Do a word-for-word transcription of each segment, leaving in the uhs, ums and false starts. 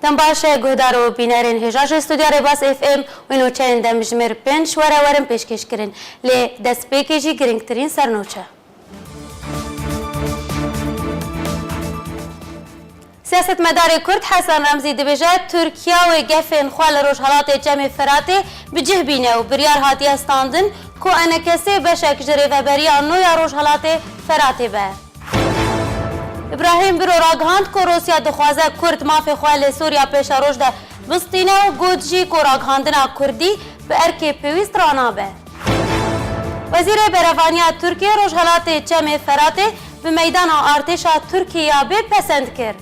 Dem baş e, guhdar û bînerên hêja ji Studya Rêbaz F M û nûçeyên demjimêr pênc were werin pêşkêş kirin. Lê destpêkê jî girîngtirîn sernûçe. Siyasetmedarê Kurd Hesen Remzî dibêje, Tirkiye wê gefên xwe li rojhelatê Çemê Firatê bi cih bîne û biryar hatiye standin ku E N K S beşek ji rêveberiya nû ya rojhelatê Firatê be. Îbrahîm Biro ragihand ku Rûsya dixwaze Kurd mafê xwe li Sûriya pêşeroj de bistîne û got jî ku ragihandina Kurdî bi erkê pêwîst ranabe. Wezîrê Berevaniya Tirkiyê rojhelatê Çemê Feratê bi meydana artêşa Tirkiyê ya bê pesend kir.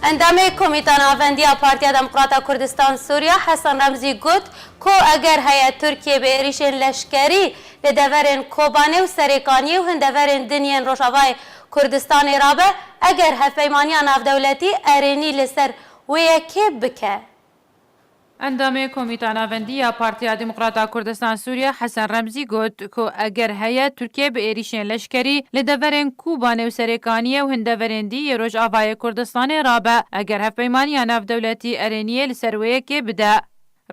Endamê Komîta Navendî ya Partiya Demokrata Kurdistan Sûriye Hesen Remzî got ku eger heye Tirkiye bi êrîşên leşkerî li deverên Kobanê û Serêkaniyê û hin deverên din yên Rojavayê Kurdistanê rabe, eger hevpeymaniya navdewletî erênî li ser wê yekê bike. Endamê Komîta Navendî ya Partiya Demokrata Kurdistan Sûriye Hesen Remzî got ku eger heye Tirkiye bi êrîşên leşkerî li deverên Kobanê û Serêkaniyê û hin deverên dî yê Rojavayê Kurdistanê rabe, eger hevpeymaniya navdewletî erêniyê li ser wê yekê bide.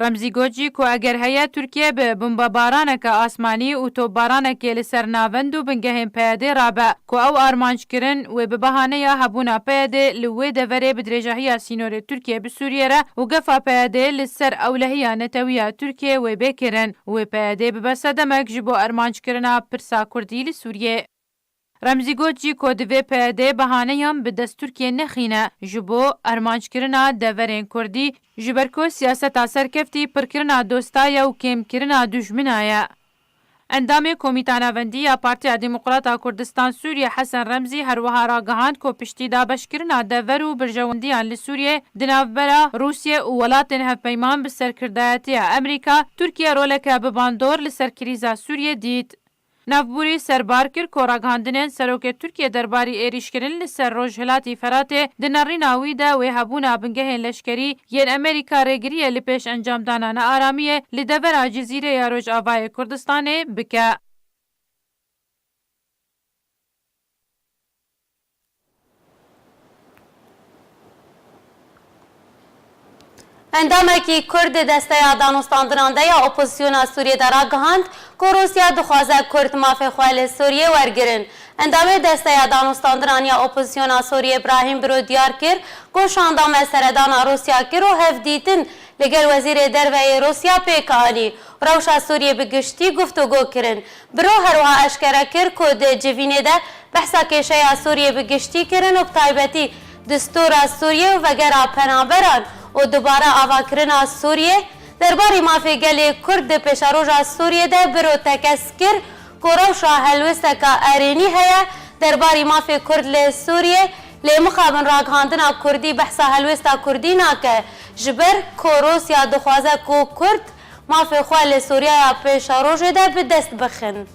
Remzî got jî ku eger heye Tirkiye bi bombebaraneke asmanî û topbaranekê li ser navend û bingehên P Y D'ê rabe ku ew armanc kirin, wê bi bahaneya hebûna P Y D'ê li wê deverê bi dirêjahiya sînorê Tirkiye bi Sûriye re û gefa P Y D'ê li ser ewlehiya netewî ya Tirkiye wê bê kirin, wê P Y D'ê bibe sedemek ji bo armanckirina pirsa Kurdî li Sûriyê. Remzî got jî ku divê P Y D bahaneyan bi dest Tirkiyê nexîne ji bo armanckirina deverên Kurdî, ji ber ku siyaseta serkeftî pirkirina dosta ye û kêmkirina dijmina ye. Endamê Komîta Navendî ya Partiya Demokrata Kurdistan Sûriye Hesen Remzî her wiha ragihand ku piştî dabeşkirina dever û berjewendiyan li Sûriyê di navbera Rûsye û welatên hevpeyman bi serkirdayetiya Amerîka, Tirkiye roleke bi bandor li ser krîza Sûriyê dît. Navbûrî serbar kir ku ragihandinên serokê Tirkiye derbarî êrîşkirin li ser rojhilatî Feratê di nerîna wî de wê hebûna bingehên leşkerî yên Amerîka rêgiriyê li pêş encamdana nearamiyê li devera Cizîrê ya Rojavayê Kurdistanê bike. Endamekî Kurd di Desteya Danûstandinan de ya Opozisyona Sûriyê de ragihand ku Rûsya dixwaze Kurd mafê xwe li Sûriyê wergirin. Endamê Desteya Danûstandinan ya Opozisyona Sûriyê Îbrahîm Biro diyar kir ku şanda me seredana Rûsya kir û hevdîtin li gel Wezîrê Derve yê Rûsya pêk anî û rewşa Sûriyê bi giştî guftûgo kirin. Biro her wiha eşkere kir ku di civînê de behsa kêşeya Sûriyê bi giştî kirin û bi taybetî distûra Sûriyê û vegera penaberan û dubare avakirina Sûriyê. Derbarî mafê gelê Kurd di pêşeroja Sûriyê de Biro tekez kir ku rewşa helwesteka erênî heye derbarî mafê Kurd li Sûriyê, lê mixabin ragihandina Kurdî behsa helwesta Kurdî nake, ji ber ku Rûsya dixwaze ku Kurd mafê xwe li Sûriyaya pêşerojê de bi dest bixin.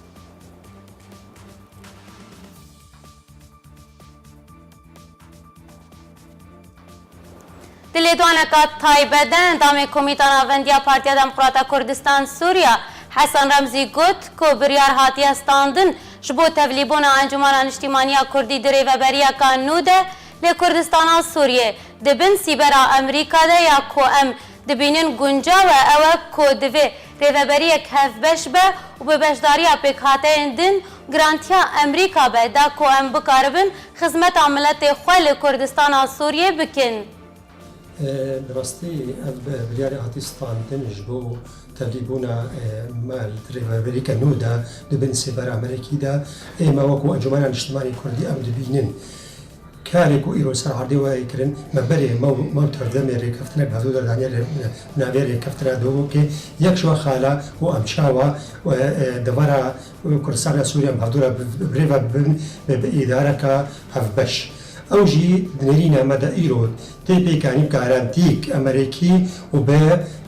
Di lêdwaneka taybet de endamê Komîta Navendî ya Partiya Demokrata Kurdistan Sûriya Hesen Remzî got ku biryar hatiye standin ji bo tevlîbûna Encûmena Niştîmanî ya Kurdî di rêveberiyeka nû de li Kurdistana Sûriyê di bin sîbera Amerîka de ya ku em dibînin guncaw e, ew e ku divê rêveberiyek hevbeş be û bi beşdariya pêkhateyên din garantiya Amerîka be, da ku em bikaribin xizmeta miletê xwe li Kurdistana Sûriyê bikin. E, bi rastî ev biryarê hatî standin ji bo tevlîbûna, e, me li rêveberiyeke nû de di bin sêbera Amerîkî de. Ê me wekû Encûmena Niştimanî Kurdî em dibînin. Karê ku îro ser erdê were kirin, me berê me û, me û tevdemê rêkeftinek bi hevdû derdaniye rê-, navê rêkeftina dewokê yek ji we xala û em çawa, e, e, devera Kurdistana Sûriye em bi hevdû re bi, bi rê ve bibin, bi, bi îdareka hevbeş. Ew jî di nêrîna me de îro tê pêkanî bi garantîk Amerîkî û bi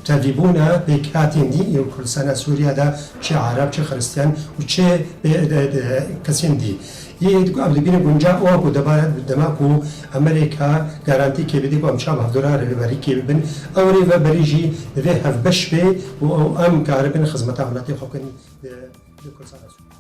tevlîbûna pêkhatên dî ên Kurdistana Sûriye de çi Ereb, çi Xiristiyan û çi, e, de, de, kesên dî. Yê em dibînin guncaw e ku dema, dema ku Amerîka garantîkê bidî ku em çawa bi hevdû re rêverîkê bibin, ew rêveberî jî divê hevbeş be û ew em karibin xizmeta miletê xwe bikin, e, li Kurdistana Sûriye.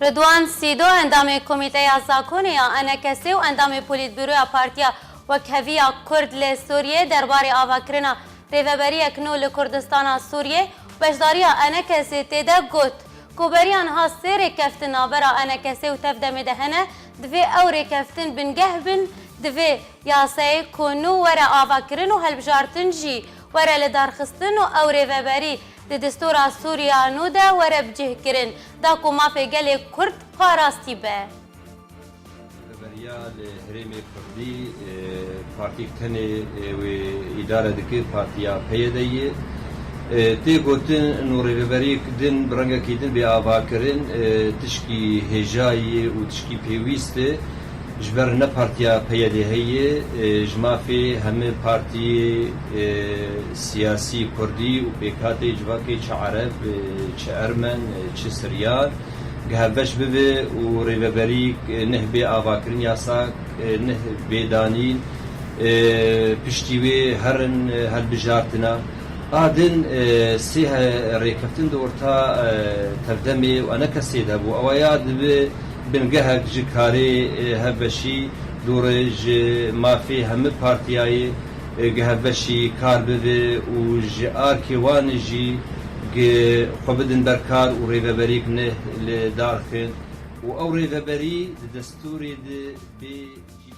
Ridwan Sîdo, endamê Komîteya Zakonê ya E N K S ê û endamê Polîtbûroya Partiya Wekheviya Kurd li Sûriyê, derbarê avakirina rêveberiyek nû li Kurdistana Sûriyê û beşdariya E N K S ê tê de got ku beriya niha sê rêkeftin navbera E N K S ê û TEV-DEMê de hene, divê ew rêkeftin bingeh bin, divê yasayê ku nû were avakirin û hilbijartin jî were lidarxistin û ew rêveberî di destûra Sûriya nû de were bicihkirin, da ku mafê gelê Kurd parastî be. Rêveberiya li herêmê Kurdî, e, partiyek tenê, e, wê îdare dike, partiya P Y D'yê. E, tê gotin û rêveberiyek din bi rengekî din bê avakirin, e, tişkî hêja ye û tişkî pêwîst e. Ji ber ne partiya P Y D heye, e, ji mafê hemî partiyê, e, siyasî kurdî û pêkhatê civakê çi ereb, e, çi ermen, e, çi siryan, gehevbeş bibe û rêveberî, e, neh bê avakirin yasak, e, neh bê danîn, e, piştî wê herin, e, hilbijartina. A din, e, sê he-, rêkeftin di orta, e, TEV-DEMê û E N K S ê de bû. Ewa ya dibe bingehek ji karê, e, hevbeşî dûr e, ji mafê hemî partiyayê, e, gi hevbeşî kar bibe û ji arkê wan jî gi xwe bidin ber kar û rêveberîk neh li dar xin û ew rêveberî di destûrê de bê cî.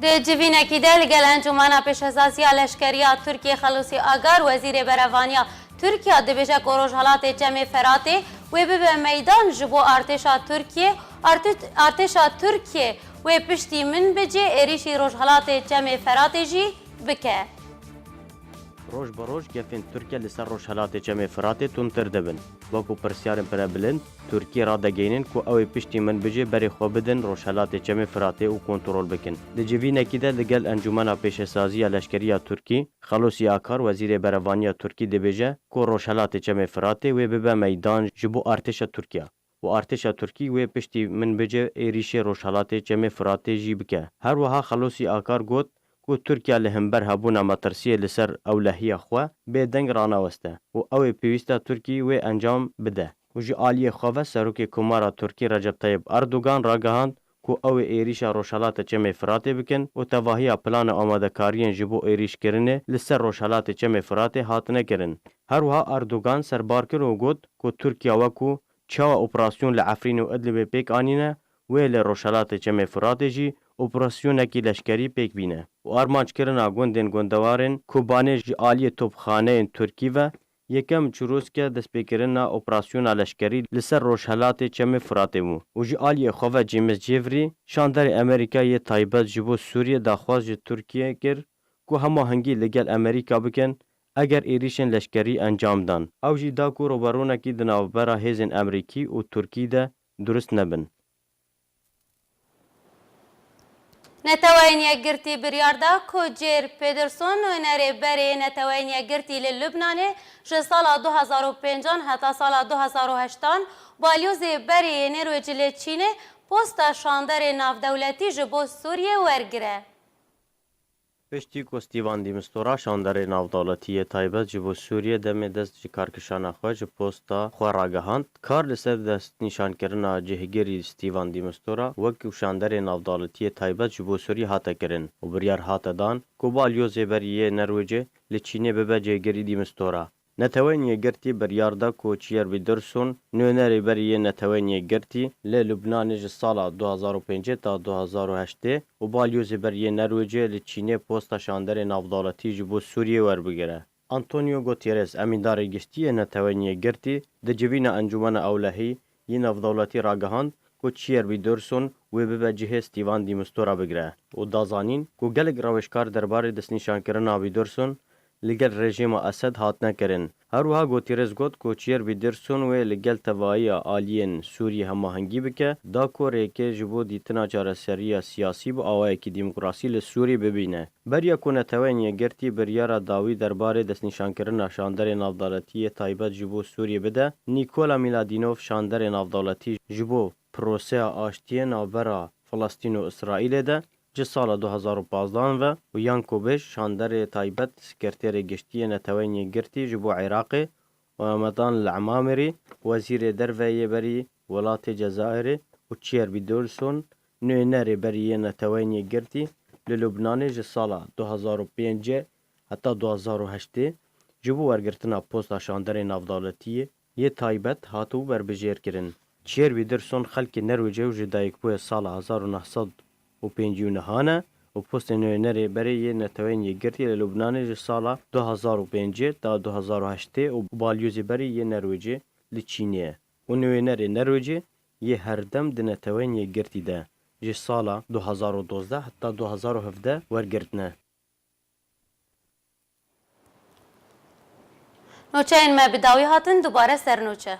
Di civînekî de li gel Encûmena Pêşesaziya Leşkerî ya Tirkiyê Xelûsî Akar, Wezîrê Berevaniya Tirkiye, dibêje ku Rojhelatê Çemê Feratê wê bibe meydan ji bo artêşa Tirkiyê, artê-, artêşa Tirkiyê wê piştî min bicê êrîşî Rojhelatê Çemê Feratê jî bike. Roj bi roj gefên Tirkiye li ser Rojhelatê Çemê Firatê tundtir dibin. Wekû pirsyarên pirebilind, Tirkî radegehînin ku ew ê piştî min bicê berê xwe bidin Rojhelatê Çemê Firatê û kontrol bikin. Di civînekî de li gel Encûmena Pêşesaziya Leşkerî ya Tirkî, Xelosî Akar, Wezîrê Berevaniya Tirkî dibêje ku Rojhelatê Çemê Firatê wê bibe meydan ji bo artêşa Tirkiye û artêşa Tirkî wê piştî min bicê êrîşê Rojhelatê Çemê Firatê jî bike. Her wiha Xelosî Akar got, ku Tirkiye li hember hebûna metirsiyê li ser ewlehiya xwe bêdeng ranaweste û ew ê pêwîst e Tirkî wê encam bide û ji aliyê xwe ve Serokê Komara Tirkî Recep Tayyip Erdogan ragihand ku ew ê êrîşa Rojhelata Çemê Firatê bikin û tevahiya plan û amadekariyên ji bo êrîşkirinê li ser Rojhelatê Çemê Firatê hatine kirin. Her wiha Erdogan serbar kir û got ku Tirkiye wekû çawa operasyon li Efrîn û Idlibê pêk anîne, wê li Rojhelatê Çemê Firatê jî operasyonekî leşkerî pêk bîne û armanckirina gundên gundewarên Kobanê ji aliyê topxaneyên Tirkî ve yekem çirûsk e destpêkirina operasyona leşkerî li ser Rojhelatê Çemê Firatê bû û ji aliyê xwe ve James Jeffrey, şanderê Amerîka yê taybet ji bo Sûriyê daxwaz ji Tirkiyê kir ku hemahengî li gel Amerîka bikin eger êrîşên leşkerî encam dan. Ew jî da ku roberûnekî di navbera hêzên Amerîkî û Tirkî de durust nebin. Neteweyên Yekgirtî biryar da ku Jair Pederson, nûnerê berê Neteweyên Yekgirtî li Lubnanê, ji sala du hezar û pêncan heta sala du hezar û heştan balyozê berê yê Nêrwêcî li Çînê posta şanderê navdewletî ji bo Sûriyê wergire. Piştî ku Stîvan Dîmistora, şanderê navdewletî yê taybet ji bo Sûriyê demê dest ji karkişana xwe ji posta xwe ragihand, kar li ser destnîşankirina cihgirî Stîvan Dîmistora wekî şanderê navdewletî yê taybet ji bo Sûriyê hate kirin û biryar hate dan ku balyozê berî yê Nerwêcê li Çînê bibe cêgirî Dîmistora. Neteweyên Yekgirtî biryar da ku Çiyer Pederson, nûnerê berî yê Neteweyên Yekgirtî, li Lubnanê ji sala du hezar û pêncê ta du hezar û heştê û balyozê berî yê Nerwêcê li Çînê posta şanderê navdewletî ji bo Sûriyê werbigire. Antonio Guterres, emîndarê giştî yê Neteweyên Yekgirtî, di civîna Encûmena Ewlehî yê Navdewletî ragihand ku Çiyer Pederson wê bibe cihê Stîvan Dîmistora bigire û da zanîn ku gelek rewişkar derbarê destnîşankirina Pederson li gel rejîma Esed hatine kirin. Her wiha Guterres got ku Çiyer Pederson wê li gel tevahiya aliyên Sûriyê hemahengî bike, da ku rêkê ji bo dîtina çareseriya siyasî bi awayekî demokrasî li Sûriyê bibîne. Beriya ku Neteweyên Yekgirtî biryara dawî derbarê destnîşankirina şanderê navdewletî yê taybet ji bo Sûriyê bide, Nîkola Mîladînov, şanderê navdewletî ji bo proseya aştiyê navbera Filistîn û Îsraîlê de, ji sala du hezar û pazdan ve û Yanko Bej, şanderê taybet, sekreterê giştî yê Neteweyên Yekgirtî ji bo Iraqê û Hamadan El-Emamerî, wezîrê derve yê berî welatê Cezayirê û Çiyer Bîdolson, nûnerê berî yê Neteweyên Yekgirtî li Lubnanê ji sala du hazar û pêncê heta du hazar û heştê ji bo wergirtina posta şanderê navdewletiyê yê taybet hatibû berbijêrkirin. Çiyer Bîdolson xelkê Nerwêcê û ji dayikbûyê sala hezar û neh sed û pêncî û neh ne û postê nûnerê berê yê Neteweyên Yekgirtî li Lubnanê ji sala du hazar û pêncê ta du hazar û heştê û balyozê berî yê Nerwêcê li Çînê ye û nûnerê Nerwêcê yê herdem di Neteweyên Yekgirtî de ji sala du hazar û dozdeh heta du hazar û hevdeh wergirtine. Nûçeyên me bi dawî hatin, dubare ser nûçe.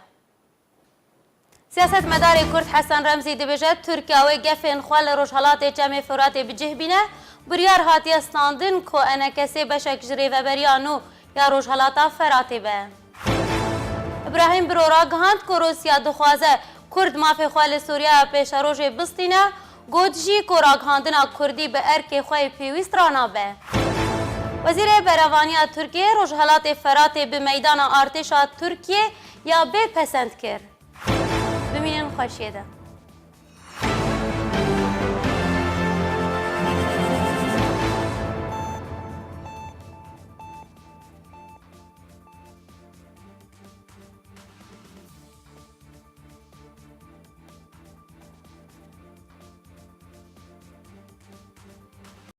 Siyasetmedarê Kurd Hesen Remzî dibêje, Tirkiye wê gefên xwe li rojhelatê Çemê Firatê bi cih bîne, biryar hatiye standin ku ENKSê beşek ji rêveberiya nû ya Rojhelata Feratê be. Îbrahîm Biro ragihand ku Rûsya dixwaze Kurd mafê xwe li Sûriyeya pêşerojê bistîne, got jî ku ragihandina Kurdî bi erkê xwe yê pêwîst ranabe. Wezîrê Berevaniya Tirkiyê Rojhelatê Feratê bi meydana artêşa Tirkiyê ya bê pesend kir. Bimînin xweşiyê de.